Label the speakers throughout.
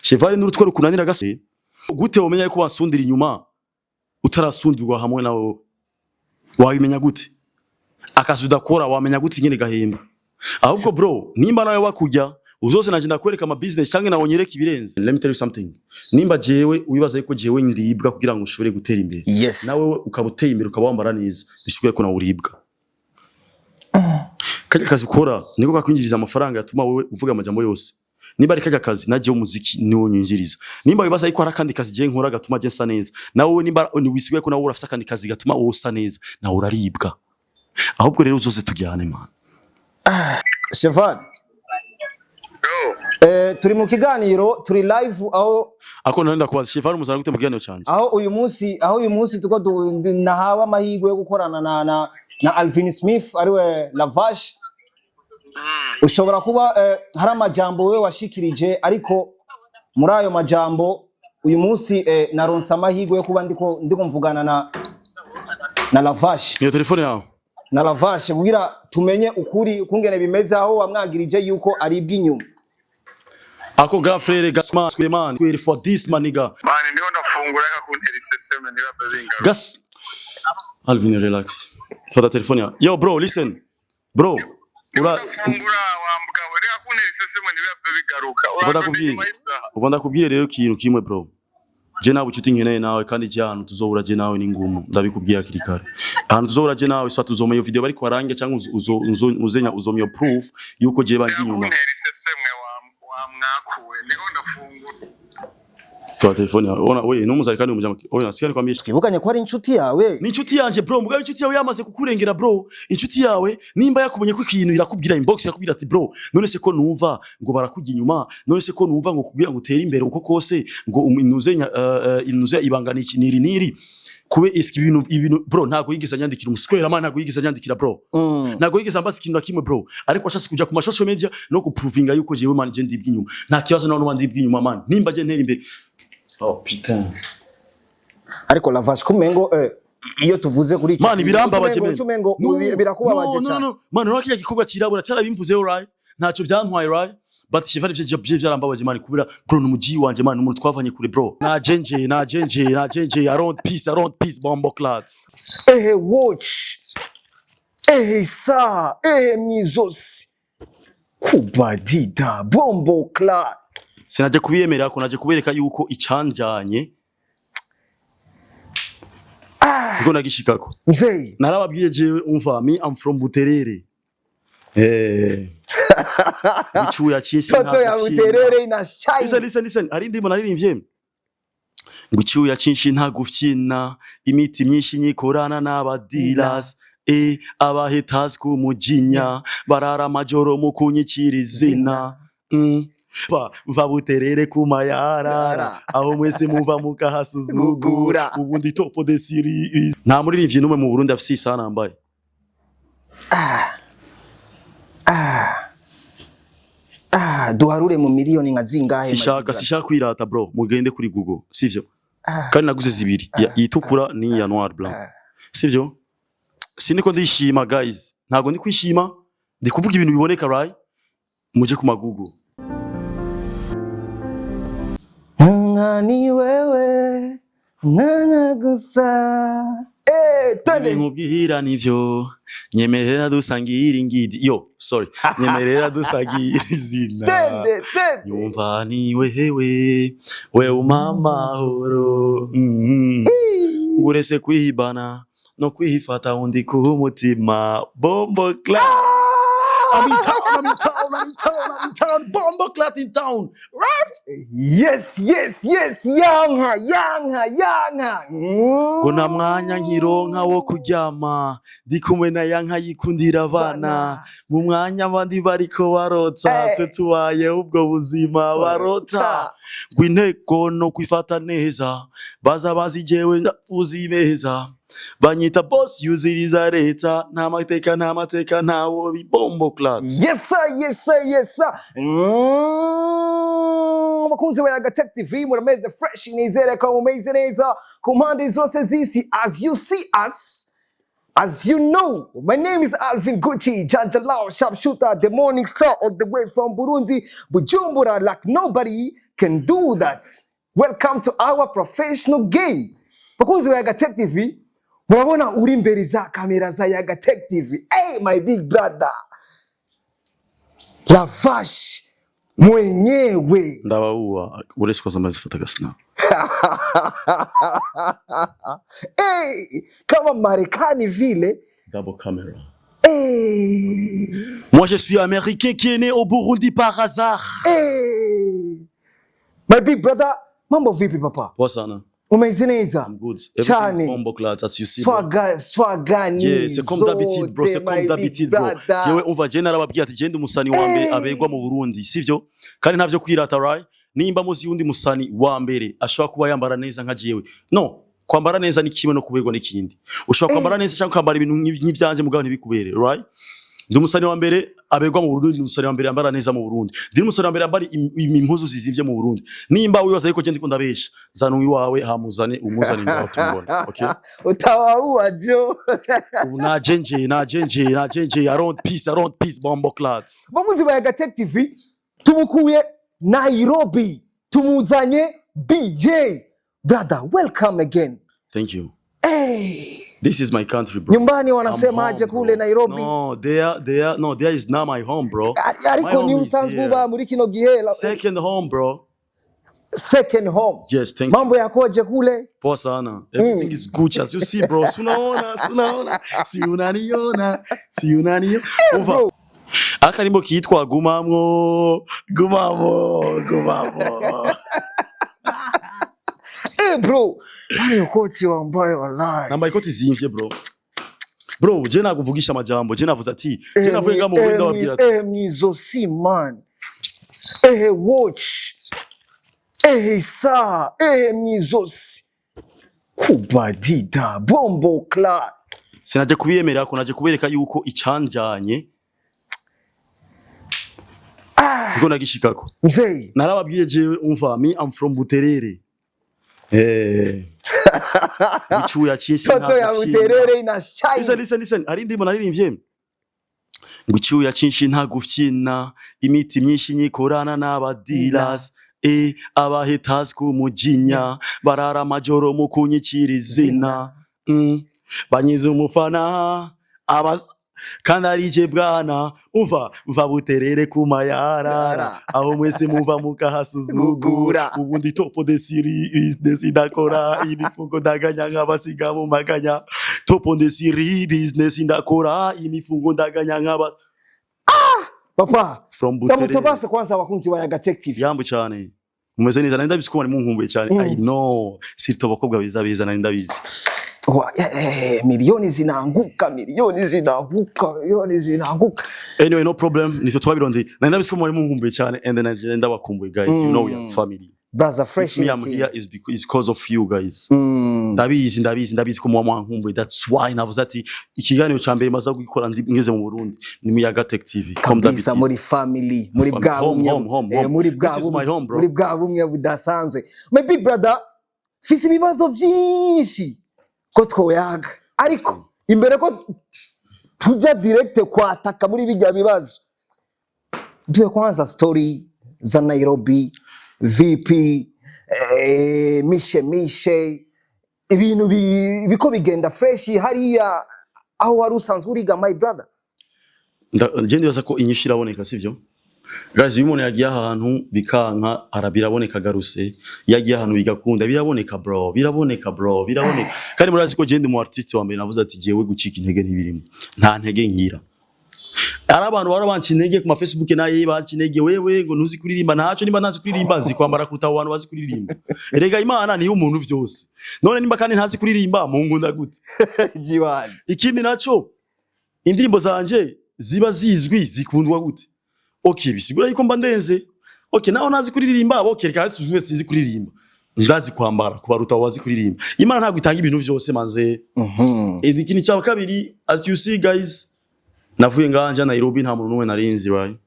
Speaker 1: Cheval n'urutwe rukunanira gase. Gute womenya yuko basundira inyuma utarasundirwa hamwe nawe? Wabimenya gute? Akazi udakora wamenya gute ingene gahemba? Ahubwo bro, nimba nawe wakujya uzose, nanje ndakwereka ama business cyangwa nawe nyereka ibirenze. Let me tell you something: nimba jewe wibaza yuko jewe ndibwa kugira ngo ushobore gutera imbere, nawe ukaba uteye imbere, ukaba wambara neza, bisukuye ko nawe uribwa. Kajya kazi ukora niko kakwinjiriza amafaranga yatuma wowe uvuga amajambo yose. Nimba ari kajya kazi, nagiye umuziki niwo nyinjiriza. Nimba wibaza yuko hari akandi kazi je nkora gatuma je nsa neza, nawe nimba wisigaye ko nawe urafise akandi kazi gatuma wowe usa neza, nawe uraribwa. Ahubwo rero uzose tujyane, man.
Speaker 2: Cheval, turi mu kiganiro, turi live aho.
Speaker 1: Ako nari ndakubaza, Cheval umuzana gute mu kiganiro canje?
Speaker 2: Aho uyu munsi tuko nahawe amahirwe yo gukorana na Alvin Smith, ariwe Lavash. Ushobora kuba hari amajambo wewe washikirije, ariko muri ayo majambo uyu munsi naronse amahirwe yo kuba ndiko mvugana na Lavash.
Speaker 1: Niyo telefone yawe?
Speaker 2: Na Lavash, kugira tumenye ukuri ukungene bimeze, aho wamwagirije yuko aribwa inyuma.
Speaker 1: Ako grand frère Gasman Suleiman for this, my nigga.
Speaker 3: Man, ndiho ndafungura, reka kuntera iseseme, ntibave bingaruka.
Speaker 1: Gas Alvin, relax, fata telefone yawe. Yo bro, listen bro, ura
Speaker 3: Ndafungura wa mugabo, reka kuntera iseseme, ntibave bigaruka.
Speaker 1: Uva
Speaker 3: Urandonda
Speaker 1: ndakubwiye.
Speaker 3: inyuma y'isaha.
Speaker 1: Uva ndakubwiye rero ikintu kimwe, bro: je nawe ucuti nkeneye nawe, kandi je ahantu tuzohura je nawe ni ngumu. Ndabikubwiye hakiri kare, ahantu tuzohura je nawe, soit tuzoma iyo video bariko barange, cyangwa uzenya uzomya iyo proof yuko je banje
Speaker 3: Reka
Speaker 1: inyuma.
Speaker 3: kuntera iseseme wa mwakuwe, ndiho ndafungura.
Speaker 1: Toa telefone yawe. Ona we numuzari kandi umujama. Oya, sikani kwambie.
Speaker 2: Twibukanye ko ari inshuti yawe.
Speaker 1: Ni inshuti yanje bro, mugabo inshuti yawe yamaze kukurengera bro. Inshuti yawe nimba yakubonye ko ikintu, irakubwira inbox, yakubwira ati: "Bro, none se ko numva ngo barakujya inyuma? None se ko numva ngo kugira ngo utere imbere uko kose ngo inuzenya inuze ibanga ni iki niri niri kube eski ibintu?" Bro, ntago yigeze anyandikira umuswera man, ntago yigeze anyandikira bro. Ntago yigeze ambaza ikintu na kimwe bro, ariko ashatse kuja ku ma social media no kuprovinga yuko jewe man je ndibwa inyuma. Nta kibazo nawe nuba ndibwa inyuma man, nimba je ntera imbere. Oh putain.
Speaker 2: Ariko Lavash, kumengo iyo tuvuze kuri ico
Speaker 1: Man,
Speaker 2: kintu,
Speaker 1: birambabaje.
Speaker 2: umengo
Speaker 1: No,
Speaker 2: birakubabaje
Speaker 1: no,
Speaker 2: cyane.
Speaker 1: No, no. Man, urabona kiriya gikorwa cirabura cyarabimvuzeho, right? Ntacyo byantwaye, right? But Cheval byo byarambabaje man, kubera bro ni umuji wanje man, umuntu twavanye kure bro. Najenje, najenje, najenje. I don't peace, I don't peace, bomboclaat.
Speaker 2: Ehe watch, ehe saa, ehe mwizosi kubadida bomboclaat.
Speaker 1: Sinaje kubiyemera ko naje kubereka yuko icyanjanye niko nagishikako.
Speaker 2: Mzee.
Speaker 1: Narababwiye jewe, umva, me, I'm from Buterere. Icyuya cyinshi.
Speaker 2: Toto ya
Speaker 1: Nta gufyina.
Speaker 2: Buterere ina shine.
Speaker 1: Listen, listen, listen. Hari indirimbo naririmbye ngo icyuya cyinshi nta gufyina, imiti myinshi nyikorana n'abadilas, abahaters ku mujinya barara amajoro mu kunyikira izina. Mva Buterere ku mayarara, aho mwese muva mukahasuzugura.
Speaker 2: Gugura.
Speaker 1: Ubundi top de series, nta muririmbyi n'umwe mu Burundi afise isaha nambaye.
Speaker 2: Ah, duharure mu miliyoni nka zingahe?
Speaker 1: Sishaka, sishaka kwirata bro, mugende kuri Google, sivyo? Kandi naguze zibiri, itukura n'iya noir blanc, sivyo? Siniko ndishima guys, ntago ndi kwishima, ndi kuvuga ibintu biboneka, right? Muje ku ma Google.
Speaker 2: Nka ni wewe mwana gusa. Twende.
Speaker 1: Nkubwira nivyo, nyemerera dusangira ingidi, yo sorry, nyemerera dusangira izina.
Speaker 2: Twende, twende.
Speaker 1: Nyumva ni wewe, wewe umpa amahoro. Ngurese kwihibana no kwihifata undi ku mutima, bomboclaat. I'm in town, I'm in town, I'm in town, I'm in town, bomboclaat in town.
Speaker 2: Yes, yanka, yanka, yanka.
Speaker 1: Ngo nta mwanya nkironka wo kuryama ndi kumwe na yanka yikundira abana, mu mwanya abandi bariko barota, twe tubaye ubwo buzima barota. Ngo intego no kwifata neza, baza bazi jewe ndafuza imeza, banyita boss yuziriza leta, nta mateka, nta mateka, ntawo bomboclaat.
Speaker 2: Yes sir, yes sir, yes sir. Bakunzi ba Yaga Tech TV, murameze fresh, nizere ko mumeze neza ku mpande zose z'isi. As you see us, As you know, my name is Alvin Gucci, Janjalao, sharpshooter, the morning star all the way from Burundi, Bujumbura, like nobody can do that. Welcome to our professional game. Bakunzi ba Yaga Tech TV, murabona uri imbere za kamera za Yaga Tech TV. Hey, my big brother. Lavash mwenyewe.
Speaker 1: Ndabaua uretse ko zamaze zifata agasnap.
Speaker 2: Hey, kama Marekani vile.
Speaker 1: Double camera.
Speaker 2: Hey.
Speaker 1: Moi, je suis américain qui est né au Burundi par hasard.
Speaker 2: Hey. My big brother, mambo vipi, papa?
Speaker 1: Poa sana.
Speaker 2: Umeze neza?
Speaker 1: I'm good.
Speaker 2: Cyane.
Speaker 1: Everything's bomboclaat, as you see, bro.
Speaker 2: Swaga, swagani.
Speaker 1: Yeah, c'est comme d'habitude, bro, c'est
Speaker 2: zote,
Speaker 1: comme
Speaker 2: my big
Speaker 1: d'habitude, bro.
Speaker 2: brother.
Speaker 1: Jewe umva, je narababwiye ati je ndi umusani wa mbere
Speaker 2: Hey.
Speaker 1: abegwa mu Burundi, sivyo? Kandi ntavyo kwirata, right? Nimba muzi yundi musani wa mbere ashobora kuba yambara neza nka jewe. No, kwambara neza ni kimwe no kuberwa n'ikindi. Ushobora kwambara neza cyangwa ukambara ibintu nk'ivyanje mugabo ntibikubere, right? Ndi umusani wa mbere abegwa mu Burundi, ndi umusani wa mbere yambara neza mu Burundi. Ndi umusani wa mbere yambara impuzu zizimvye mu Burundi. Nimba wibaza yuko je ndiko ndabesha, zana uwiwawe hamuzane umuzane ngaho tumubone, okay?
Speaker 2: Utawaua jo.
Speaker 1: Ubu najenje, najenje, najenje, I don't peace, I don't peace, bomboclaat.
Speaker 2: Bakunzi ba Yaga Tech TV, tumukuye Nairobi, tumuzanye BJ. Brother, welcome again.
Speaker 1: Thank you.
Speaker 2: Hey.
Speaker 1: This is my country, bro.
Speaker 2: Nyumbani wanasemaje kule Nairobi?
Speaker 1: No, there, no, there is not my home, bro.
Speaker 2: Ariko ni usanzwe uba muri kino gihe.
Speaker 1: Second home, bro.
Speaker 2: Second home.
Speaker 1: Yes, thank you.
Speaker 2: Mambo yakoje kule?
Speaker 1: Poa sana. Everything is good as you see, bro. Sunaona, sunaona. Si unaniona, si unaniona. Umva.
Speaker 2: Bro.
Speaker 1: Akarimbo kitwa Gumamwo, Gumamwo, Gumamwo.
Speaker 2: Eh, bro. Mani ukoti wambaye, wallahi.
Speaker 1: Nambaye ikoti zimvye, bro. Bro, je ntabwo mvugisha amajambo, je navuze ati, je navuye ngaho mu Burundi ndababwira ati,
Speaker 2: Mwizosi man. Watch. Saa. Mwizosi. Kubadida bomboclaat.
Speaker 1: Sinajya kubiyemera ko naje kubereka yuko icyanjanye niko nagishikako.
Speaker 2: Mzee.
Speaker 1: Narababwiye jewe, umva, me, I'm from Buterere. Icyuya cyinshi
Speaker 2: Toto ya
Speaker 1: nta gufyina.
Speaker 2: Buterere ina shine.
Speaker 1: Listen, listen, listen. Hari indirimbo naririmbye ngo icyuya cyinshi nta gufyina, imiti myinshi nyikorana n'abadilas, abahaters kumujinya barara amajoro mu kunyikira izina, banyize umufana aba kandi arije bwana. Umva, mva Buterere ku mayarara, aho mwese muva mukahasuzugura. Ubundi topo de siri business ndakora imifungo ndaganya nk'abasiga mu maganya. Topo de siri business ndakora imifungo ndaganya nk'aba
Speaker 2: Papa.
Speaker 1: From
Speaker 2: Ndamutse
Speaker 1: Buterere.
Speaker 2: base kwanza abakunzi ba Yaga Tech TV.
Speaker 1: Yambu cyane, mumeze neza? Nari ndabizi ko mwari munkumbuye cyane. I know, surtout abakobwa beza beza, nari ndabizi.
Speaker 2: Milioni zinaanguka, milioni zinaanguka, milioni zinaanguka.
Speaker 1: Anyway, no problem, nitwe twabirondeye. Nari ndabizi ko mwari munkumbuye cyane and then I ndabakumbuye, guys. You know we are family.
Speaker 2: Brother fresh.
Speaker 1: If me, I'm
Speaker 2: in
Speaker 1: here is because is cause of you guys. Ndabizi, ndabizi, ndabizi ko muba mwankumbuye. That's why navuze ati ikiganiro ca mbere maze gukora ndi ngeze mu Burundi ni mu Yaga Tech TV. Comme
Speaker 2: Kabisa,
Speaker 1: d'habitude.
Speaker 2: muri family, muri bwa
Speaker 1: Home,
Speaker 2: bumwe
Speaker 1: home, home, home.
Speaker 2: muri bwa
Speaker 1: This is
Speaker 2: bumwe
Speaker 1: my home, bro.
Speaker 2: muri bwa bumwe budasanzwe. My big brother, fise ibibazo byinshi ko twoyaga, ariko imbere ko tujya direct kwataka muri bijya bibazo, tuwe kwanza story za Nairobi VP, mishe mishe, ibintu biko bigenda fresh hariya aho wari usanzwe uriga, my brother?
Speaker 1: Nje ndibaza ko inyishu iraboneka, sivyo guys? Iyo umuntu yagiye ahantu bikanka biraboneka agaruse. Iyo agiye ahantu bigakunda biraboneka, bro, biraboneka, bro, biraboneka. Kandi murazi ko je ndi mu artiste wa mbere navuze ati jewe gucika intege ntibirimo, nta ntege ngira. Ari abantu bara banca intege ku ma Facebook naye banca intege: "Wewe ngo ntuzi kuririmba." Ntaco, nimba ntazi kuririmba, nzi kwambara kuruta abo bantu bazi kuririmba. Erega Imana niyo umuntu vyose. None nimba kandi ntazi kuririmba, munkunda gute?
Speaker 2: Jiwazi.
Speaker 1: Ikindi naco, indirimbo zanje ziba zizwi, zikundwa gute? Okay, bisigura yuko mba ndenze. Okay, naho ntazi kuririmba, okay, reka hasuzumwe, sinzi kuririmba, ndazi kwambara kubaruta abo bazi kuririmba. Imana ntabwo itanga ibintu vyose manze. Ikindi cya kabiri, as you see, guys, navuye nganja Nairobi nta muntu n'umwe narinzi, right?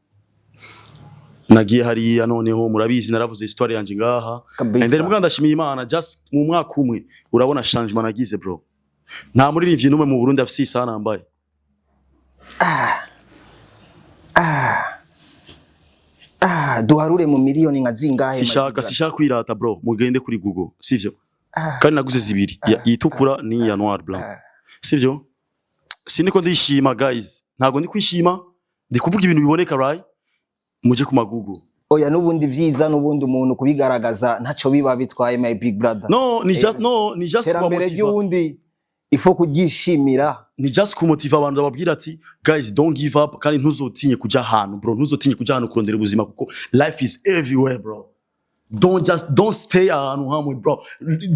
Speaker 1: Nagiye hariya, noneho murabizi naravuze histoire yanje ngaha.
Speaker 2: Kabisa.
Speaker 1: And then muganda ndashimiye Imana, just mu mwaka umwe urabona changement nagize, bro. Nta muririmbyi n'umwe mu Burundi afise isaha nambaye.
Speaker 2: Ah, duharure mu miliyoni nka zingahe, my big
Speaker 1: Sishaka
Speaker 2: brother?
Speaker 1: Sishaka kwirata, bro. Mugende kuri Google, sivyo? Kandi naguze zibiri, itukura n'iya noir blanc, sivyo? Siniko ndishima, guys, ntabwo ndi kwishima, ndi kuvuga ibintu biboneka, right? Muje ku ma Google.
Speaker 2: Oya, n'ubundi vyiza, n'ubundi umuntu kubigaragaza ntaco biba bitwaye, my big brother.
Speaker 1: No, ni just, no, ni just
Speaker 2: Iterambere
Speaker 1: kubamotiva.
Speaker 2: ry'uwundi ifo kuryishimira.
Speaker 1: Ni just kumotiva abantu, bababwira ati: "Guys, don't give up." Kandi ntuzotinye kuja ahantu, bro, ntuzotinye kuja ahantu kurondera ubuzima, kuko life is everywhere, bro. Don't just, don't stay ahantu hamwe, bro.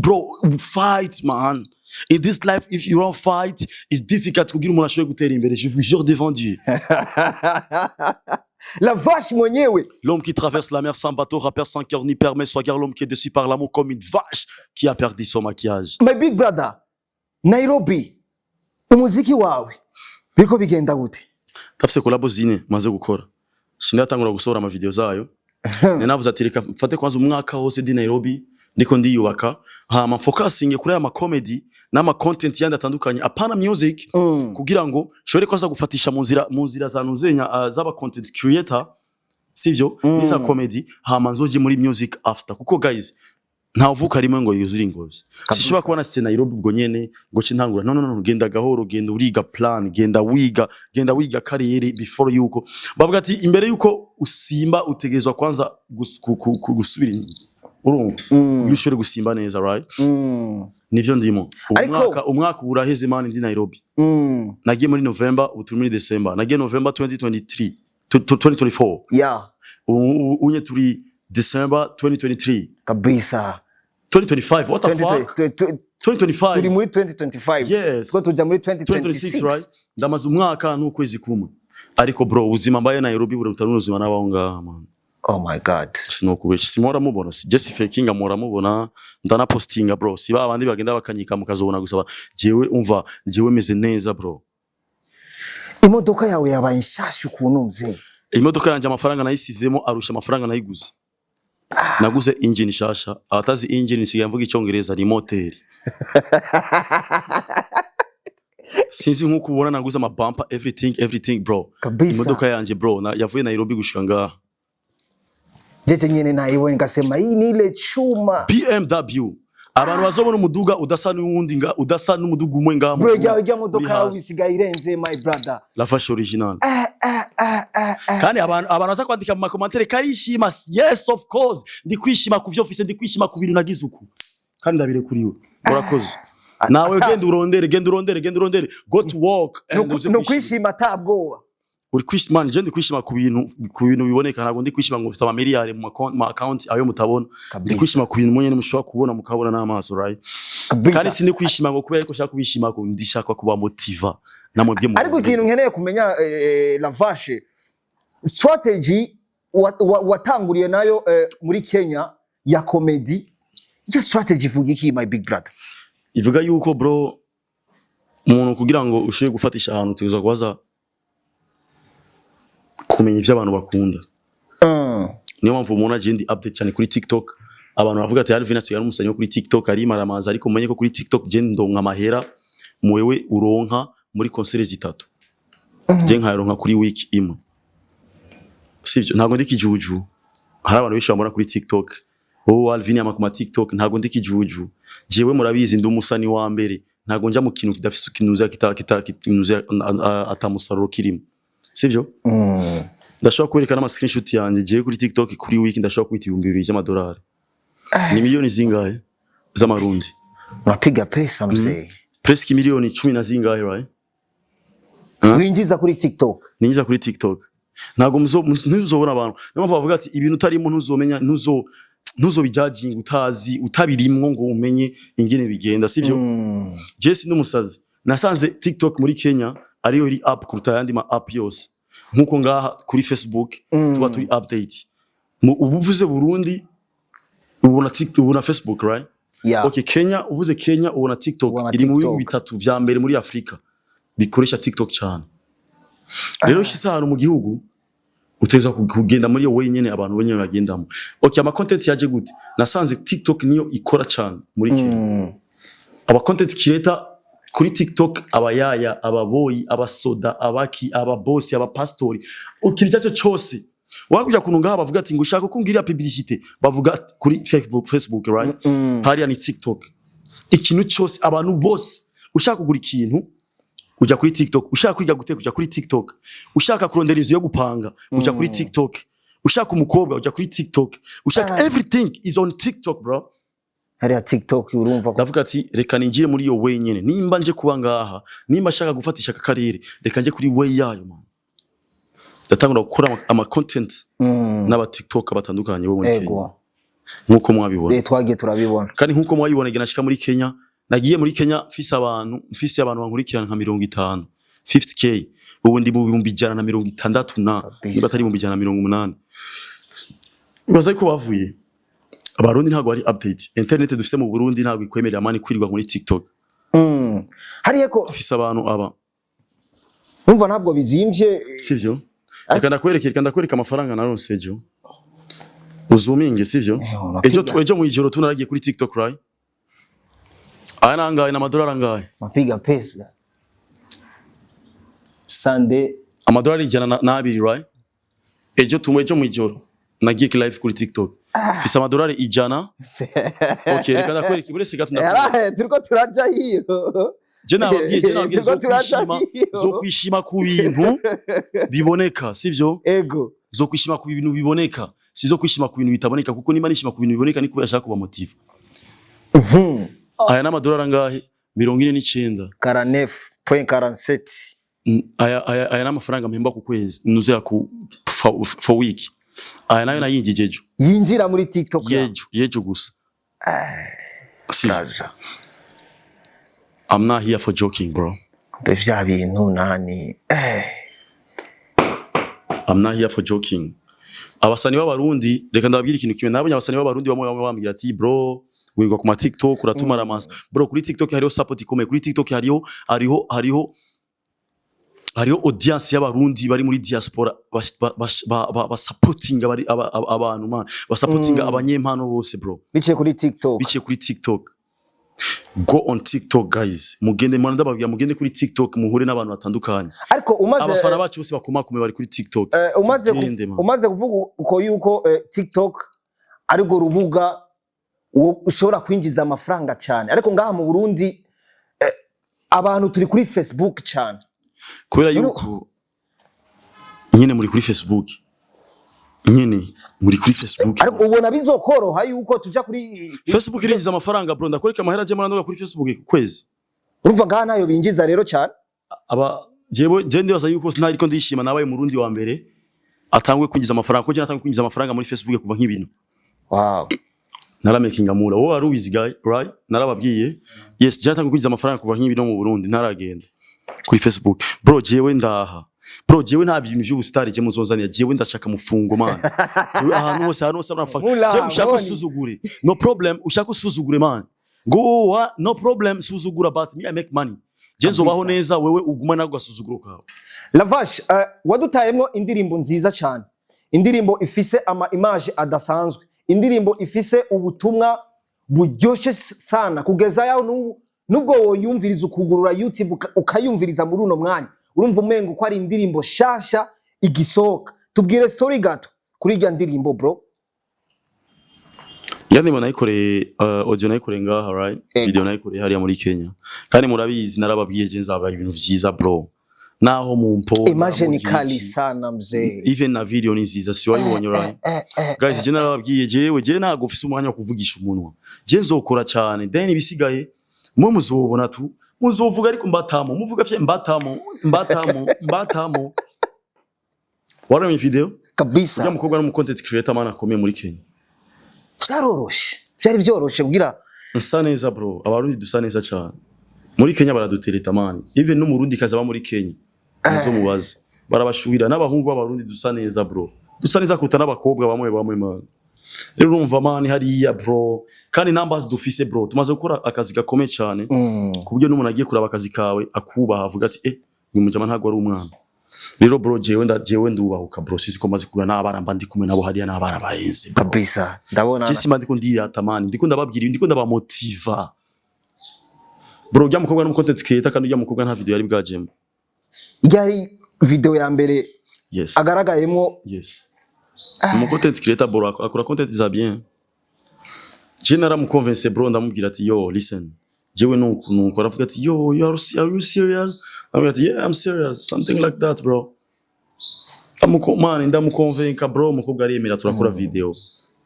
Speaker 1: Bro, fight, man. In this life, if you don't fight, it's difficult kugira umuntu ashobore gutera imbere. Je vous jure devant Dieu.
Speaker 2: La Vache mwenyewe.
Speaker 1: L'homme qui traverse la mer sans bateau, rappeur sans cœur ni permet soit l'homme qui est déçu par l'amour comme une vache qui a perdu son maquillage.
Speaker 2: My big brother, Nairobi umuziki wawe biriko bigenda gute?
Speaker 1: Ndafise collabo zine maze gukora, sindatangura gusohora ama video zayo. Nari navuze ati: "Reka mfate kwanza umwaka wose ndi Nairobi, ndiko ndiyubaka, hama focusinge kuri aya ma comedy n'ama content yandi atandukanye, apana music, kugira ngo nshobore kwanza gufatisha mu nzira za nuzenya z'aba content creator, sivyo, n'iza comedy, hama nzoje muri music after." Kuko guys, ntavuka rimwe ngo yuzure ingobyi. Sishobora kuba nashitse Nairobi ubwo nyene ngo ce ntangura. No, no, no, genda gahoro, genda uriga plan, genda wiga karere before yuko bavuga ati imbere yuko usimba utegerezwa kwanza gusubira inyuma, urumva, kugira ushobore gusimba neza, right? Nivyo ndimo ubu. Umwaka uraheze, man, ndi Nairobi. Nagiye muri November, ubu turi muri December. Nagiye November 2023 2024. Ubu unye turi December 2023.
Speaker 2: Kabisa.
Speaker 1: 2025, what the fuck? 2025.
Speaker 2: Turi muri 2025.
Speaker 1: Yes.
Speaker 2: Two tuja muri
Speaker 1: 2026.
Speaker 2: 2026.
Speaker 1: Right, ndamaze umwaka n'ukwezi kumwe, ariko bro, ubuzima mbaye Nairobi buruta n'ubuzima n'abaho ngaha, man.
Speaker 2: Oh my God.
Speaker 1: Sinokubesha, simora mubona, si Jesse Faking, amora mubona, ndanapostinga, bro. Si ba bandi bagenda bakanyika mukazobona gusa. Jewe umva, jewe meze neza, bro.
Speaker 2: Imodoka yawe yabaye nshasha ukuntu, mzee.
Speaker 1: Imodoka yanjye amafaranga nayisizemo arusha amafaranga nayiguze. Naguze engine shasha. Abatazi engine, nsigaye mvuga icyongereza, ni moteri. Sinzi nkuko ubona, naguze ama bumper, everything, everything, bro. Imodoka yanjye, bro, yavuye Nairobi gushika ngaha.
Speaker 2: Jeje nyene nayibonye ngasema hii ni ile chuma.
Speaker 1: BMW. Abantu bazobona umuduga udasa n'uwundi nga udasa n'umuduga umwe ngaha mu
Speaker 2: Bro,
Speaker 1: Burundi,
Speaker 2: ijya modoka
Speaker 1: uri
Speaker 2: yawe
Speaker 1: hasi.
Speaker 2: isigaye irenze, my brother.
Speaker 1: La Vache original. Kandi abantu baza kwandika mu ma commentaires karishima. Yes, of course, ndi kwishima ku vyo mfise, ndi kwishima ku bintu nagize uku, kandi ndabirekuriwe. Urakoze nawe. Genda urondere, genda urondere, genda urondere, go to work and uze
Speaker 2: No
Speaker 1: kwishima.
Speaker 2: Kwishima atabwoba.
Speaker 1: Uri kwishima, man. Je ndi kwishima ku bintu biboneka. Ntabwo ndi kwishima ngo mfite amamiliyari mu ma account ayo mutabona. Ndi kwishima ku bintu mwenye mushobora kubona, mukabona n'amaso, right? Kandi sindi kwishima ngo kubera ko nshaka kubishima, ko ndishaka kuba motiva namwebwe mu
Speaker 2: Ariko ikintu nkeneye kumenya, La Vache, strategy watanguriye nayo muri Kenya ya comedy, iyo strategy ivuga iki, my big brother?
Speaker 1: Ivuga yuko, bro, umuntu kugira ngo ushobore gufatisha ahantu utegerezwa kubaza kumenya ivyo abantu bakunda. Niyo mpamvu umuntu agenda update cyane kuri TikTok. Abantu bavuga ati: "Alvin asigaye ari umusanyi wo kuri TikTok, ari maramaza." Ariko mumenye ko kuri TikTok je ndonka amahera mwewe uronka muri concert zitatu, je nkayaronka kuri week imwe, sivyo? Ntabwo ndi kijuju. Hari abantu benshi bambona kuri TikTok: "Oh, Alvin yama ku ma TikTok." Ntabwo ndi kijuju jewe, murabizi, ndi umusani wa mbere. Ntabwo njya mu kintu kidafise ikinuza kita kinuza atamusaruro kirimo, sivyo? Ndashobora kwerekana ama screenshot yanjye. Giye kuri TikTok, kuri week ndashobora kwita 2000 by'amadolari. Ni miliyoni zingahe z'amarundi?
Speaker 2: Unapiga pesa, mzee.
Speaker 1: Presque miliyoni cumi na zingahe, right?
Speaker 2: Winjiza kuri TikTok?
Speaker 1: Ninjiza kuri TikTok. Ntabwo ntuzobona abantu. Niyo mpamvu bavuga ati ibintu utarimo ntuzomenya, ntuzobijajinga utazi, utabirimwo ngo umenye ingene bigenda, sivyo? Je si n'umusazi. Nasanze TikTok muri Kenya ariyo iri up kuruta ayandi ma app yose, nkuko ngaha kuri Facebook tuba turi update. Mu ubu uvuze Burundi ubona TikTok, ubona Facebook, right?
Speaker 2: Yeah.
Speaker 1: Okay, Kenya, uvuze Kenya ubona TikTok.
Speaker 2: Ubona
Speaker 1: Iri mu bihugu
Speaker 2: TikTok.
Speaker 1: bitatu vya mbere muri Afrika bikoresha TikTok cyane. Rero ushitse ahantu mu gihugu utegerezwa kugenda muri iyo way nyene abantu wenyene bagendamo. Okay, ama content yaje gute? Nasanze TikTok niyo ikora cyane muri Kenya. Aba content creator Kuri TikTok abayaya, ababoyi, abasoda, abaki, ababosi, abapastori, ikintu icyo cyose wakujya kuntu ngaha bavuga ati ngo ushaka ko ngirira publicité, bavuga kuri Facebook, right? Hariya ni TikTok. Ikintu cyose, abantu bose, ushaka kugura ikintu uja kuri TikTok, ushaka kwiga guteka uja kuri TikTok, ushaka kurondera inzu yo gupanga uja kuri TikTok, ushaka umukobwa uja kuri TikTok, ushaka everything is on TikTok, bro.
Speaker 2: Hariya TikTok urumva ko
Speaker 1: Ndavuga ati reka ninjire muri iyo way nyene. Nimba nje kuba ngaha, nimba nshaka gufatisha aka karere, reka nje kuri way yayo, man. Ndatangura gukora ama content n'aba TikTok batandukanye bo muri Kenya, nkuko mwabibona.
Speaker 2: Twagiye turabibona.
Speaker 1: Kandi nkuko mwabibona, igihe nashika muri Kenya, nagiye muri Kenya mfise abantu bankurikirana nka 50, 50K. Ubu ndi mu 160,000 na niba atari 180,000. Ibaza ko bavuye Abarundi ntabwo bari update. Internet dufise mu Burundi ntabwo ikwemerera, man, kwirirwa muri TikTok.
Speaker 2: Hariya ko
Speaker 1: Mfise abantu aba
Speaker 2: urumva ntabwo bizimvye.
Speaker 1: Sivyo? Reka ndakwereka amafaranga naronse ejo. Uzuminge, sivyo?
Speaker 2: Unapiga.
Speaker 1: Ejo mwijoro tunaragiye kuri TikTok, right? Aya nangahe? N'amadolari angahe?
Speaker 2: Mapiga pesa Sunday.
Speaker 1: Amadolari 102, right? Ejo mwijoro nagiye ki live kuri TikTok, mfise amadolari 100. Okay, reka ndakwereka, burese gato ndakwereka.
Speaker 2: Turiko turaja hiyo.
Speaker 1: Je nababwiye
Speaker 2: Turiko turaja
Speaker 1: zo
Speaker 2: hiyo.
Speaker 1: zo kwishima ku bintu biboneka, sivyo?
Speaker 2: Ego.
Speaker 1: Zo kwishima ku bintu biboneka, si zo kwishima ku bintu bitaboneka, kuko niba nishima ku bintu biboneka ni kubera ashaka kuba motive. Aya n'amadolari angahe? 49.
Speaker 2: 49.47.
Speaker 1: Aya n'amafaranga mpemba ku kwezi, nuzera ku for week. Aya nayo nayinjije ejo.
Speaker 2: Yinjira muri TikTok ya.
Speaker 1: Yejo gusa. Si,
Speaker 2: Raja.
Speaker 1: I'm not here for joking, bro.
Speaker 2: Mbe vya bintu nani.
Speaker 1: I'm not here for joking. Abasani b'Abarundi, reka ndababwira ikintu kimwe. Nabonye abasani b'Abarundi bamwe bamwe bambwira ati: "Bro, wirirwa ku ma TikTok uratumara amasa." Bro, kuri TikTok hariho support ikomeye. Kuri TikTok hariho audience y'Abarundi bari muri diaspora ba supportinga bari abantu, man, basupportinga abanyempano bose, bro.
Speaker 2: Biciye kuri TikTok.
Speaker 1: Biciye kuri TikTok. Go on TikTok, guys. Mugende mwana, ndababwira mugende kuri TikTok muhure n'abantu batandukanye.
Speaker 2: Ariko umaze
Speaker 1: Abafana bacu bose bakomakomeye bari kuri TikTok.
Speaker 2: Umaze
Speaker 1: Tugende, man.
Speaker 2: umaze kuvuga uko yuko TikTok arirwo rubuga ushobora kwinjiza amafaranga cyane, ariko ngaha mu Burundi abantu turi kuri Facebook cyane.
Speaker 1: Kubera yuko nyine muri kuri Facebook, nyine muri kuri Facebook.
Speaker 2: Ariko ubona bizokoroha yuko tuja kuri
Speaker 1: Facebook irinjiza amafaranga, bro. Ndakwereka amahera aje muri kuri Facebook ku kwezi.
Speaker 2: Urumva ngaha ntayo binjiza rero cyane.
Speaker 1: Aba jewe je ndibaza yuko sinariko ndishima, nabaye Umurundi wa mbere atangwe kwinjiza amafaranga, kuko je natanguye kwinjiza amafaranga muri Facebook kuva nk'ibintu naramakinga mura. Wowe wari ubizi, guy, right? Narababwiye. Yes, je natanguye kwinjiza amafaranga kuva nk'ibintu mu Burundi ntaragenda kuri Facebook, bro. Jewe ndaha, bro, jewe nta bintu vy'ubusitari je muzozanira. Jewe ndashaka mufungo, man. Jewe ahantu hose amafaranga.
Speaker 2: Mula,
Speaker 1: Jewe ushaka
Speaker 2: mboni.
Speaker 1: usuzugure, no problem. Ushaka usuzugure, man, go wa, no problem, suzugura, but me, I make money. Je nzobaho neza, wewe uguma nago gasuzuguro kawe.
Speaker 2: Lavash, wadutayemwo indirimbo nziza cyane, indirimbo ifise ama image adasanzwe, indirimbo ifise ubutumwa buryoshe sana, kugeza yaho nubwo woyumviriza, ukugurura YouTube ukayumviriza muri uno mwanya, urumva umengo ko ari indirimbo shasha igisohoka. Tubwire story gato kuri irya ndirimbo, bro.
Speaker 1: Ya ndirimbo nayikoreye audio nayikoreye ngaha, right?
Speaker 2: Ego.
Speaker 1: Video nayikoreye hariya muri Kenya. Kandi murabizi, narababwiye je nzaba ibintu vyiza, bro, naho mumpo
Speaker 2: Image ni kali sana, mzee.
Speaker 1: Even na video ni nziza, si wayibonye, right? Guys, je narababwiye, jewe je ntago ufise umwanya wo kuvugisha umunwa. Je nzokora cyane, then ibisigaye mwe muzobona tu, muzovuga. Ariko mbatamo muvuga fye, mbatamo, mbatamo, mbatamo. Warabonye video?
Speaker 2: Kabisa.
Speaker 1: Ujya mukobwa n'umu content creator, man, akomeye muri Kenya.
Speaker 2: Byaroroshe, byari byoroshe kugira
Speaker 1: Nsa neza, bro. Abarundi dusa neza cyane. Muri Kenya baradutereta, man. Even n'Umurundi kaza muri Kenya, muzo mubaze, barabashuhira. N'abahungu b'Abarundi dusa neza, bro, dusa neza kuruta n'abakobwa bamwe bamwe, man. Rero urumva, man, hariya, bro, kandi numbers dufise, bro, tumaze gukora akazi gakomeye cyane ku buryo n'umuntu agiye kuraba akazi kawe akubaha, avuga ati: "Eh, uyu mujama ntabwo ari umwana." Rero bro, jewe ndubahuka, bro. Sisi ko maze kugura n'abana mba ndi kumwe nabo hariya, n'abana bahenze, bro.
Speaker 2: Kabisa, ndabona.
Speaker 1: Je simba ndiko ndirata, man. Ndiko ndababwira, ndiko ndabamotiva. Bro, ujya mukobwa ni content creator, kandi ujya mukobwa nta video yari bwajemo.
Speaker 2: Ryari video ya mbere
Speaker 1: Yes.
Speaker 2: agaragayemo?
Speaker 1: Yes, umu content creator, bro, akora content za bien. Je naramuconvince, bro, ndamubwira ati: "Yo, listen, jewe nuku nuku." Aravuga ati: "Yo, are you serious?" Aravuga ati: "Yeah, I'm serious," something like that, bro. Ndamuko man, ndamuconvinca, bro, umukobwa aremera, turakora video,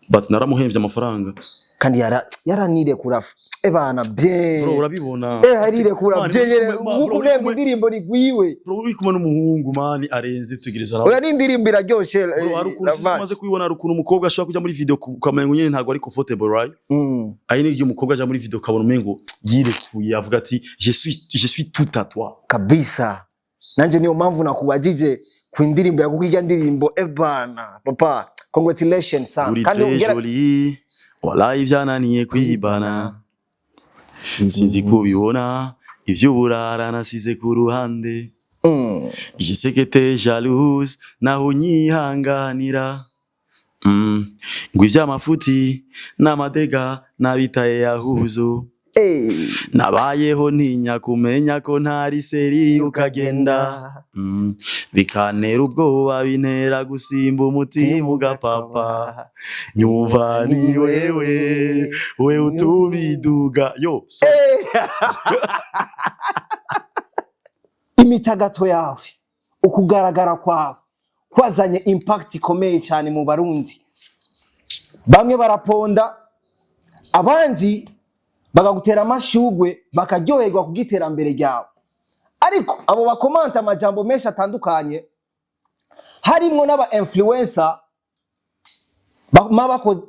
Speaker 1: but naramuhemvye amafaranga.
Speaker 2: Kandi yaranirekura ebana bien.
Speaker 1: Bro, urabibona.
Speaker 2: Harirekura
Speaker 1: Man,
Speaker 2: bien nyene.
Speaker 1: bro,
Speaker 2: Nkuko
Speaker 1: uri
Speaker 2: umengo indirimbo rigwiwe.
Speaker 1: Bro, uri kumwe n'umuhungu, man, arenze tugereza nawe.
Speaker 2: Oya, n'indirimbo iraryoshe.
Speaker 1: Bro, hari ukuntu sinzi ko umaze kubibona, hari ukuntu umukobwa ashobora kuja muri video ukamengo nyene ntabwo ari comfortable, right? Ayi ni igihe umukobwa aja muri video ukabona umengo yirekuye, avuga ati: Je suis tout à toi."
Speaker 2: Kabisa, nanje niyo mpamvu nakubajije ku indirimbo yakuko irya ndirimbo, ebana papa, congratulations son.
Speaker 1: Uri
Speaker 2: Kandi
Speaker 1: très
Speaker 2: ugera
Speaker 1: jolie, wallahi vyananiye kwibana, sinzi kubibona ivy'uburara nasize ku ruhande. Je sais que t'es jalouse, naho unyihanganira. Ngo ivy'amafuti n'amadega nabitaye yahuzo. Nabayeho ntinya kumenya ko ntari sérieux ukagenda. Bikantera ubwoba, bintera gusimba umutima ugapapa, nyumva ni wewe we utuma iduga yo so.
Speaker 2: Imitagato yawe, ukugaragara kwawe kwazanye impact ikomeye cyane mu Barundi. Bamwe baraponda, abandi bagagutera amashugwe, bakaryoherwa kubw'iterambere ryawe. Ariko abo bakomanta amajambo menshi atandukanye, harimwo n'aba influencer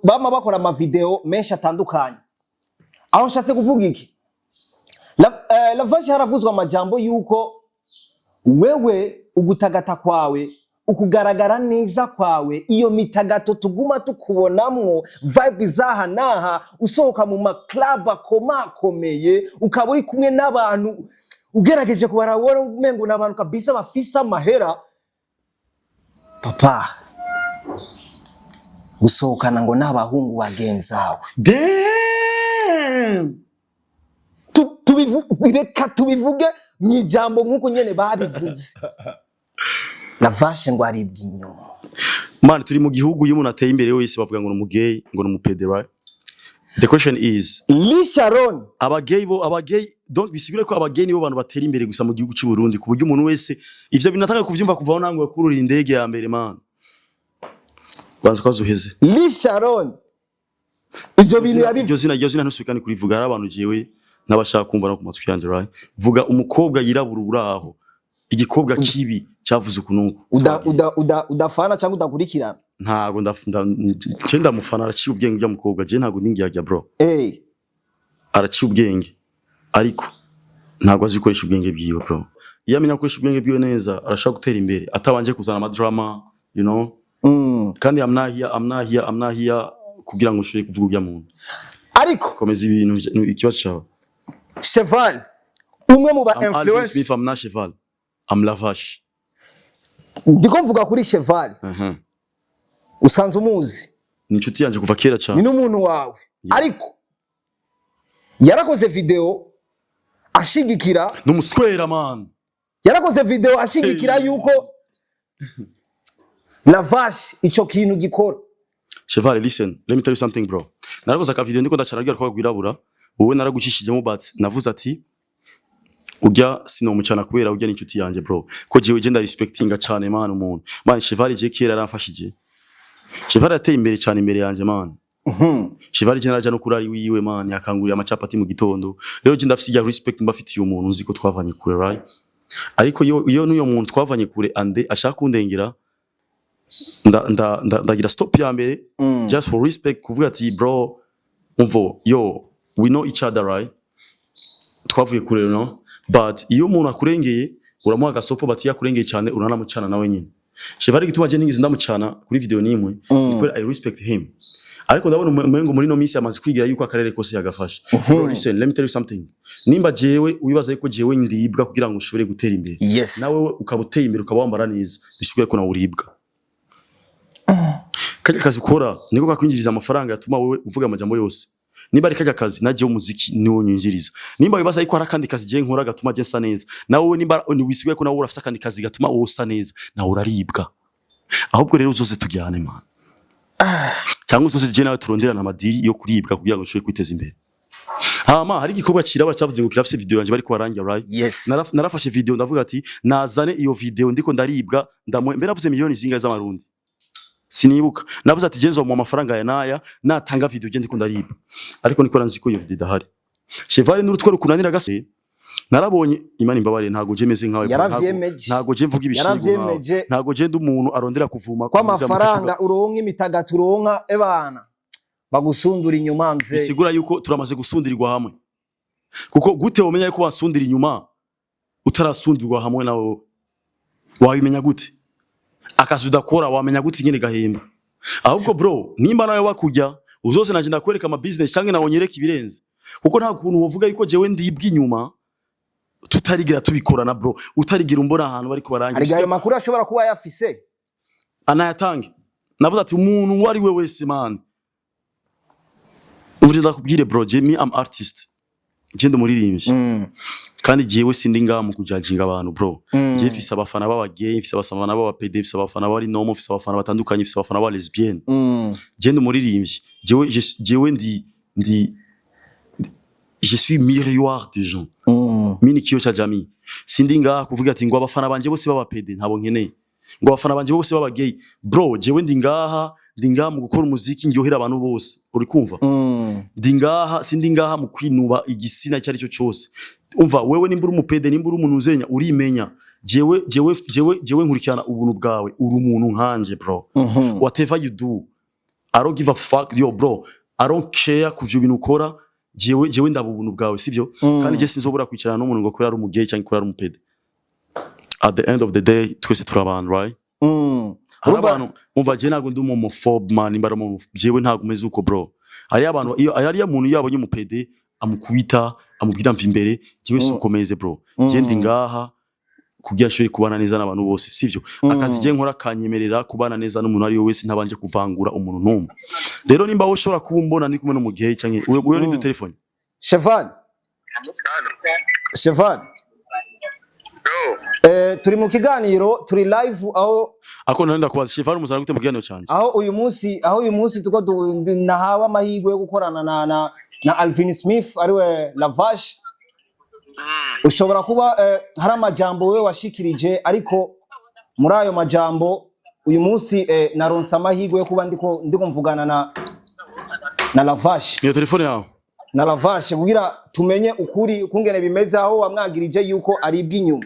Speaker 2: bama bakora amavideo menshi atandukanye. Aho nshatse kuvuga iki? Lavashi, haravuzwa amajambo yuko wewe ugutagata kwawe, ukugaragara neza kwawe, iyo mitagato tuguma tukubonamwo, vibe zaha naha, usohoka mu maclub akomakomeye, ukaba uri kumwe n'abantu ugerageje kubarabona umengo ni abantu kabisa bafise amahera, papa, gusohokana ngo n'abahungu bagenzawe.
Speaker 1: Damn!
Speaker 2: Reka tubivuge mu ijambo nk'uko nyene babivuze: Lavashe ngo aribwa inyuma.
Speaker 1: Man, turi mu gihugu iyo umuntu ateye imbere wese bavuga ngo ni umugay, ngo ni umupede, right? The question is
Speaker 2: Lee Sharon.
Speaker 1: Abagay bo, abagay, donc bisigure ko abagay nibo bantu batera imbere gusa mu gihugu cy'u Burundi, ku buryo umuntu wese ivyo binataka kuvyumva kuva aho nangwe kurura indege ya mbere, man. Banza kwazuheze.
Speaker 2: Lee Sharon ivyo bintu yabivuze.
Speaker 1: Iryo zina ntusubikane kurivuga, hari abantu jewe n'abashaka kumva no ku matwi yanje, right? Vuga umukobwa yirabura uraho, igikobwa kibi cyavuze ukuntu.
Speaker 2: Uda, uda, uda, uda, udafana cyangwa udakurikirana?
Speaker 1: Ntago je ndamufana, araciye ubwenge ujya mukobwa. Je ntago ndingiyajya, bro. Araciye ubwenge, ariko ntabwo azi gukoresha ubwenge bwiwe, bro. Iyo amenya gukoresha ubwenge bwiwe neza, arashobora gutera imbere atabanje kuzana amadrama. Kandi I'm not here, I'm not here, I'm not here kugira ngo ushobore kuvuga ujya muntu.
Speaker 2: Ariko
Speaker 1: komeza ibintu, ikibazo cyawe.
Speaker 2: Cheval, umwe mu ba
Speaker 1: I'm Alvin
Speaker 2: influence.
Speaker 1: Smith, I'm not Cheval, I'm Lavash.
Speaker 2: Ndiko mvuga kuri Cheval. Usanzwe umuzi?
Speaker 1: Ni inshuti yanjye kuva kera
Speaker 2: Ni
Speaker 1: cyane.
Speaker 2: n'umuntu wawe. Ariko yarakoze video ashigikira
Speaker 1: Ni umuswera, man.
Speaker 2: Yarakoze video ashigikira
Speaker 1: Hey.
Speaker 2: yuko Lavash ico kintu gikora.
Speaker 1: Cheval, listen, let me tell you something, bro. Narakoze aka video ndiko ndacara rya rwa rwirabura, wowe naragucishijemo, but navuze ati ujya sinomucana kubera ujya n'inshuti yanjye, bro. Ko jewe je ndarespectinga cyane, man, umuntu. Man, Cheval je kera yaramfashije. Cheval yateye imbere cyane imbere yanjye, man. Cheval je naraja no kurari wiwe, man, yakangurira amacapati mu gitondo. Rero je ndafise ijya respect mbafitiye umuntu nzi ko twavanye kure, right? Ariko iyo n'uyo muntu twavanye kure ande ashaka kundengera, ndagira stop ya mbere just for respect, kuvuga ati: "Bro, umvo yo, we know each other, right? Twavuye kure, no?" But iyo umuntu akurengeye uramuha agasopo, but iyo akurengeye cyane uranamucana nawe nyine. Cheval, gituma je ntigeze ndamucana kuri video nimwe ni kubera I respect him. Ariko ndabona umengo muri no minsi amaze kwigira yuko akarere kose yagafashe. Bro, listen, let me tell you something. Nimba jewe wibaza yuko jewe ndibwa kugira ngo ushobore gutera imbere, nawe ukaba uteye imbere, ukaba wambara neza, bisigaye ko nawe uribwa. Kajya kazi ukora niko kakwinjiriza amafaranga yatuma wowe uvuga amajambo yose. Nimba ari kajya kazi naje umuziki niwo nyinjiriza, nimba wibaza yuko hari akandi kazi je nkora gatuma je nsa neza, nawe nimba wisigaye ko nawe urafise akandi kazi gatuma wowe usa neza, nawe uraribwa. Ahubwo rero uzose tujyane, man, cyangwa uzose je nawe turonderana amadiri yo kuribwa kugira ngo ushobore kwiteza imbere. Hama hari igikorwa kiraba cyavuze ngo kirafise video yanje bariko barangira, right?
Speaker 2: Yes.
Speaker 1: Narafashe video, ndavuga ati nazane iyo video ndiko ndaribwa, ndamuhe. Mbere navuze miliyoni zingahe z'amarundi, sinibuka. Navuze ati genzo mu amafaranga ya naya natanga video je ndiko ndaribwa, ariko niko nzi ko iyo video idahari. Cheval n'urutwe rukunanira gase. Narabonye, Imana imbabare, ntago je meze nkawe, bro.
Speaker 2: Yaravyemeje.
Speaker 1: Ntago je mvuga ibishigo nkawe.
Speaker 2: Yaravyemeje.
Speaker 1: Ntago je ndi umuntu arondera kuvuma.
Speaker 2: Ko amafaranga uronka, imitagati uronka, ebana bagusundura inyuma, mzee.
Speaker 1: Bisigura yuko turamaze gusundirirwa hamwe, kuko gute womenya yuko basundira inyuma utarasundirwa hamwe nawe? Wabimenya gute? Akazi udakora wamenya gute ingene gahemba? Ahubwo bro, nimba nawe wakujya uzose nanje ndakwereka ama business cyangwa nawe nyereka ibirenze, kuko nta kuntu wovuga yuko jewe ndibwa inyuma tutarigira tubikorana, bro, utarigira umbona ahantu bariko
Speaker 2: Ariko
Speaker 1: barangira.
Speaker 2: ayo makuru ashobora kuba yafise.
Speaker 1: Anayatange. Navuze ati umuntu uwo ari we wese, man, ubu ndakubwire bro, je me am artist, je ndi umuririmbyi, kandi jewe sindi ngaha mu kujajinga abantu, bro. Je mfise abafana b'aba gay, mfise abafana b'aba PD, mfise abafana bari nomo, mfise abafana batandukanye, mfise abafana b'aba lesbienne. Je ndi umuririmbyi, jewe jewe ndi je suis miroir des gens. Mimi ni kioo cha jamii. Sindi ngaha kuvuga ati ngo abafana banje bose b'aba PD ntabo nkeneye, ngo abafana banje bose b'aba gay. Bro, jewe ndi ngaha mu gukora umuziki ndyohera abantu bose, uri kumva? Ndi ngaha, sindi ngaha mu kwinuba igisina icyo ari cyo cyose. Umva, wewe nimba uri umupede, nimba uri umuntu uzenya, urimenya. Jewe nkurikirana ubuntu bwawe, uri umuntu nkanje, bro. Whatever you do, I don't give a fuck, yo bro, I don't care kuvyo bintu ukora. Jewe ndaba ubuntu bwawe, sivyo? Kandi je sinzobura kwicarana n'umuntu ngo kubera ari umugay cyangwa kubera ari umupede. At the end of the day, twese turi abantu, right? Hari abantu, umva, je ntabwo ndi homophobe, man. Nimba ari jewe ntabwo umeze uko, bro. Hariyo abantu, iyo hariyo umuntu iyo abonye umupede amukubita, amubwira mva imbere. Jewe si ukomeze, bro. Je ndi ngaha kugira ashobore kubana neza n'abantu bose, sivyo? Akazi je nkora kanyemerera kubana neza n'umuntu ari we wese, ntabanje kuvangura umuntu n'umwe. Rero nimba wowe ushobora kuba umbona ndi kumwe n'umugay canke wewe ni telefone.
Speaker 2: Cheval, Cheval.
Speaker 3: Yo.
Speaker 2: Turi mu kiganiro, turi live aho.
Speaker 1: Ako nari ndakubaza, Cheval, umuzana gute mu kiganiro canje?
Speaker 2: Aho uyu munsi tuko nahawe amahirwe yo gukorana na Alvin Smith ariwe Lavash. Ushobora kuba hari amajambo wewe washikirije, ariko muri ayo majambo uyu munsi naronse amahirwe yo kuba ndiko mvugana na Lavash.
Speaker 1: Niyo telefone yawe?
Speaker 2: Na Lavash, kugira tumenye ukuri ukungene bimeze, aho wamwagirije yuko aribwa inyuma.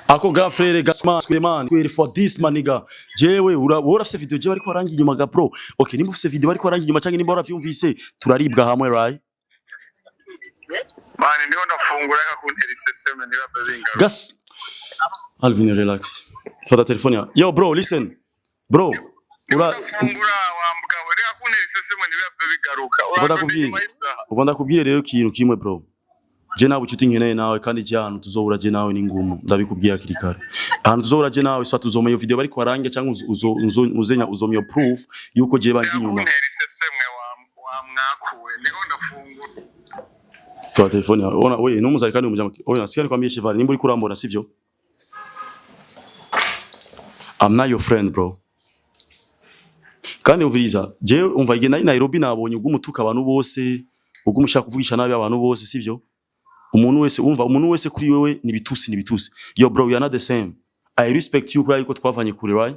Speaker 1: Ako grand frère Gasman Suleiman, kweri for this man nigga, jewe ura wowe urafise video jewe ariko arangi inyuma ga, bro? Okay, nimba ufise video ariko arangi inyuma canke nimba waravyumvise, turaribwa hamwe, right?
Speaker 3: Man, ndiho ndafungura, reka kuntera iseseme, ntibave bingaruka.
Speaker 1: Gas Alvin, relax, fata telefone yawe. Yo bro, listen bro, ura
Speaker 3: Ndafungura wa mugabo, reka kuntera iseseme, ntibave bigaruka.
Speaker 1: Uva
Speaker 3: Urandonda
Speaker 1: ndakubwira.
Speaker 3: inyuma y'isaha.
Speaker 1: Uva ndakubwire rero ikintu kimwe, bro. Je nawe inshuti nkeneye nawe, kandi je ahantu tuzohura je nawe ni ngumu, ndabikubwiye hakiri kare. Ahantu tuzohura je nawe, soit uzoma iyo video bariko barange, cyangwa uzenya uzoma iyo proof yuko je bangi
Speaker 3: Reka
Speaker 1: inyuma.
Speaker 3: kuntera iseseme wa mwakuwe, ndiho ndafungura.
Speaker 1: Toa telefone yawe. Ona we numuzari kandi umujama. Oya, sikia nikwambie Cheval, nimba uriko urambona, sivyo? I'm not your friend, bro. Kandi umviriza, jewe umva, igihe nari Nairobi nabonye ugumutuka abantu bose, ugumushaka kuvugisha nabi abantu bose, sivyo? Umuntu wese, umva, umuntu wese kuri wewe ni bitusi, ni bitusi. Yo bro, we are not the same. I respect you kubera yuko twavanye kure, right?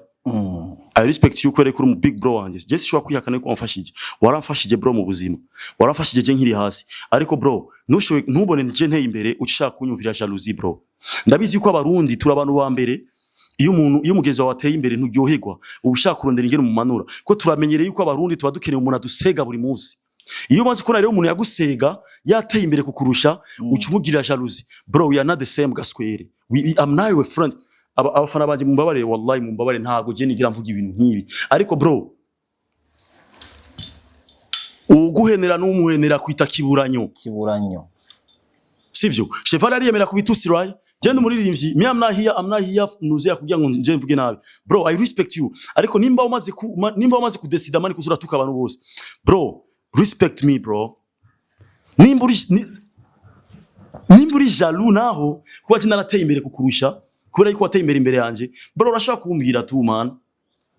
Speaker 1: I respect you kubera ko uri mu big bro wanje. Je sishobora kwihakana yuko wamfashije. Waramfashije bro mu buzima. Waramfashije je nkiri hasi. Ariko bro, ntushobe ntubone je nteye imbere ucishaka kunyumvira jalousie, bro. Ndabizi yuko abarundi turi abantu ba mbere, iyo umuntu, iyo umugenzi wawe ateye imbere nturyoherwa, uba ushaka kurondera ingene umumanura, ko turamenyereye yuko abarundi tuba dukeneye umuntu adusega buri munsi. Iyo umaze kubona rero umuntu yagusega yateye imbere kukurusha, uca umugirira jalousie. Bro, we are not the same, gaswere. I'm not your friend. Abafana banje mumbabarire, wallahi mumbabarire, ntago je nigira mvuga ibintu nk'ibi, ariko bro, uguhenera n'umuhenera kwita kiburanyo.
Speaker 2: Kiburanyo.
Speaker 1: Sivyo? Cheval ariyemera ku bitusi, right? Je ndi umuririmbyi. Me, I'm not here, I'm not here nuzuye kugira ngo nje mvuge nabi. Bro, I respect you, ariko nimba umaze ku nimba umaze kudecida man kuzura tuka abantu bose, bro. Respect me, bro. Nimba uri jaloux naho kuba je narateye imbere kukurusha, kubera yuko wateye imbere imbere yanje, bro, urashobora kumbwira tu, man,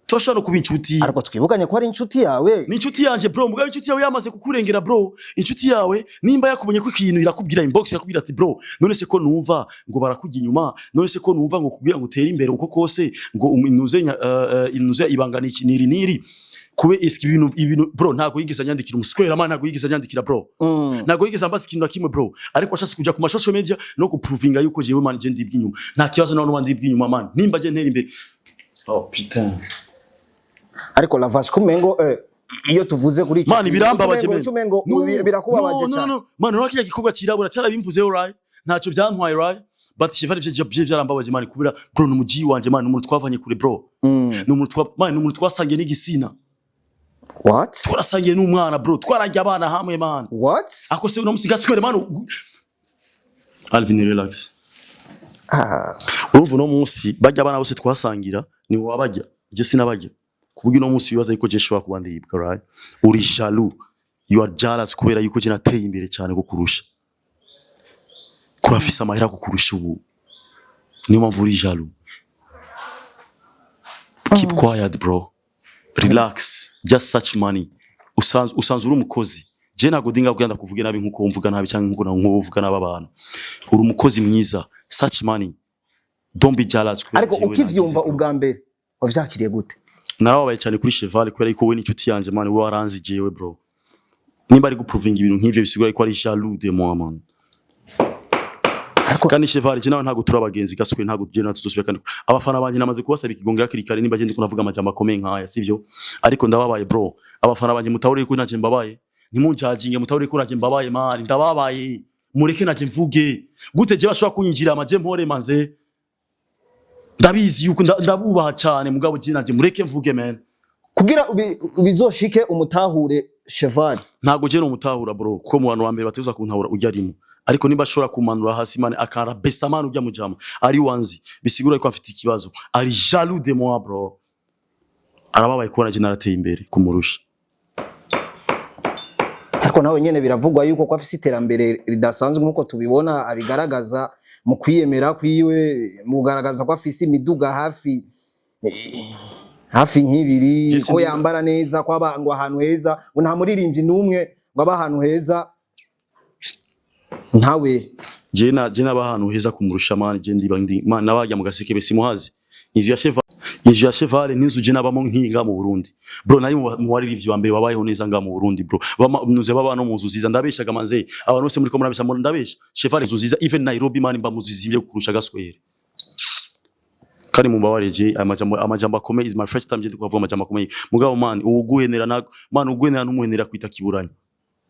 Speaker 1: turashobora no kuba inshuti.
Speaker 2: Ariko twibukanye ko ari inshuti yawe.
Speaker 1: Ni inshuti yanje, bro. Mugabo inshuti yawe yamaze kukurengera, bro. Inshuti yawe nimba yakubonye ko ikintu irakubwira inbox, irakubwira ati: "Bro, none se ko numva ngo barakujya inyuma? None se ko numva ngo kugira ngo utere imbere uko kose ngo inuze inuze ibanga niki niri niri kube eski ibintu?" Bro, ntago yigeze anyandikira umuswera, man, ntago yigeze anyandikira, bro. Ntago yigeze ambaza ikintu na kimwe, bro, ariko ashatse kuja ku ma social media no kuprovinga yuko jewe, man, je ndibwa inyuma. Nta kibazo nawe nuba ndibwa inyuma, man, nimba je ntera imbere. Oh putain.
Speaker 2: Ariko Lavash, kumengo iyo tuvuze kuri ico
Speaker 1: Man, birambabaje, men.
Speaker 2: umengo
Speaker 1: No,
Speaker 2: birakubabaje
Speaker 1: no,
Speaker 2: cyane.
Speaker 1: No, no. Man, urabona kiriya gikorwa cirabura cyarabimvuzeho, right? Ntacyo byantwaye, right? But Cheval bye byarambabaje, man, kubera, bro, ni umuji wanje, man, ni umuntu twavanye kure, bro. Ni umuntu twa man, ni umuntu twasangiye n'igisina.
Speaker 2: What?
Speaker 1: Twarasangiye n'umwana, bro. Twarajya abana hamwe, man.
Speaker 2: What?
Speaker 1: Ako se uno musiga square, man. Alvin, relax.
Speaker 2: Ah.
Speaker 1: Urumva uno munsi bajya abana bose twasangira ni wabajya, je sinabajya. Kubwo uno munsi wibaza yuko je shobora kuba ndibwa, right? Uri jaloux. You are jealous kubera yuko je nateye imbere cyane kukurusha. Kuba afise amahera kukurusha ubu. Niyo mpamvu uri jaloux. Keep quiet, bro. Relax. Just search money. Usanzwe uri umukozi. Je ntago ndinga kugira ndakuvuge nabi nkuko mvuga nabi cyangwa nkuko nkuko uvuga nabi abantu. Uri umukozi mwiza. Search money. Don't be jealous kubera
Speaker 2: Ariko
Speaker 1: jewe
Speaker 2: ukivyumva
Speaker 1: nagize, bro.
Speaker 2: ubwa mbere wavyakiriye gute?
Speaker 1: Narababaye cyane kuri Cheval kubera yuko we n'inshuti yanje, man, we waranzi jewe, bro. Nimba ari guprovinga ibintu nk'ivyo bisigura yuko ari jaloux de moi, man.
Speaker 2: Ariko
Speaker 1: Kandi Cheval, je nawe ntago turi abagenzi gaswe, ntago tugenda tuzosubira. Kandi abafana banje namaze kubasaba ikigongo hakiri kare nimba je ndiko navuga amajambo akomeye nkaya, sivyo? Ariko ndababaye, bro. Abafana banje, mutahure yuko naje mbabaye, ntimunjajinge, mutahure yuko naje mbabaye, man, ndababaye. Mureke naje mvuge. Gute je bashobora kunyinjira amaje mpore manze? Ndabizi yuko ndabubaha cyane, mugabo je naje mureke mvuge, man.
Speaker 2: Kugira bizoshike umutahure Cheval.
Speaker 1: Ntago je umutahura, bro, kuko mu bantu ba mbere bateza kuntahura ujya arimo. Ariko nimba ashobora kumanura hasi, man, akarabesa, man, ujya mujama ari wanzi, bisigura ko afite ikibazo, ari jaloux de moi, bro. Arababaye kubona je narateye imbere kumurusha.
Speaker 2: Ariko nawe nyene biravugwa yuko ko afise iterambere ridasanzwe nkuko tubibona abigaragaza mu kwiyemera kwiwe, mu kugaragaza ko afise imiduga hafi nk'ibiri,
Speaker 1: Jesse
Speaker 2: ko yambara neza, ko aba ngo ahantu heza, ngo nta muririmbyi n'umwe ngo aba ahantu heza nkawe.
Speaker 1: Je naba ahantu heza kumurusha, man. Je ndiba ndi, man, nabajya mu gaseke besimuhazi inzu ya Cheval n'inzu je nabamo nkinga mu Burundi, bro. Nari mu baririmbyi wa mbere wabayeho neza nga mu Burundi, bro. Bama nuze baba no mu nzu nziza. Ndabeshaga manze? Abantu bose muri ko murabesha, ndabesha? Cheval inzu nziza, even Nairobi, man, mba mu nzu zimvye kurusha gaswere. Kandi mumbabarire, je amajambo akomeye is my first time je ndiko kuvuga amajambo akomeye. Mugabo, man, uguhenera na man, uguhenera n'umuhenera kwita kiburanya.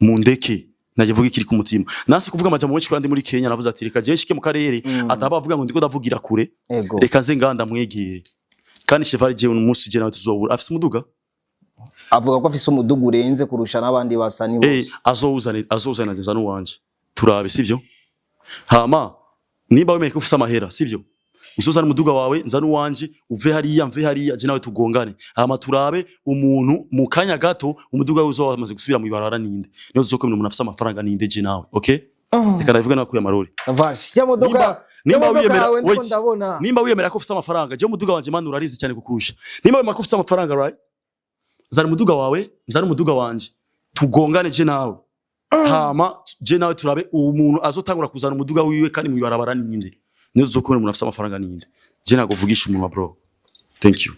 Speaker 1: Mundeke najye vuga ikiri ku mutima. Nasi kuvuga amajambo menshi kandi muri Kenya navuze ati reka je nshike mu karere, ataba avuga ngo ndiko ndavugira kure.
Speaker 2: Ego.
Speaker 1: Reka nze nganda mwegere. Kandi Cheval, je umunsi je nawe tuzobura afise umuduga.
Speaker 2: Avuga ko afise umuduga urenze kurusha n'abandi basani bose.
Speaker 1: Azowuzane ageza n'uwanje turabe, sivyo? Hama nimba wemeye ko ufise amahera, sivyo, uzozana umuduga wawe, nzane uwanje, uve hariya mve hariya, je nawe tugongane, hama turabe umuntu mu kanya gato umuduga we uzoba wamaze gusubira mu ibarabara ninde. Niyo tuzokomera umuntu afise amafaranga ninde, je nawe. Okay, reka ndabivuge nakuye amarori.
Speaker 2: Vash ya modoka
Speaker 1: Nimba
Speaker 2: ya modoka
Speaker 1: wiyemera,
Speaker 2: yawe ndiko
Speaker 1: wait.
Speaker 2: ndabona.
Speaker 1: Nimba wiyemera ko ufise amafaranga, je umuduga wanje, man, urarizi cyane kukurusha. Nimba wiyemera ko ufise amafaranga, right, zana umuduga wawe, zana umuduga wanje, tugongane je nawe. Hama je nawe turabe umuntu azotangura kuzana umuduga wiwe kandi mu ibarabara ninde. Niyo tuzokubona umuntu afise amafaranga ninde. Je ntago vugisha umunwa, bro. Thank you.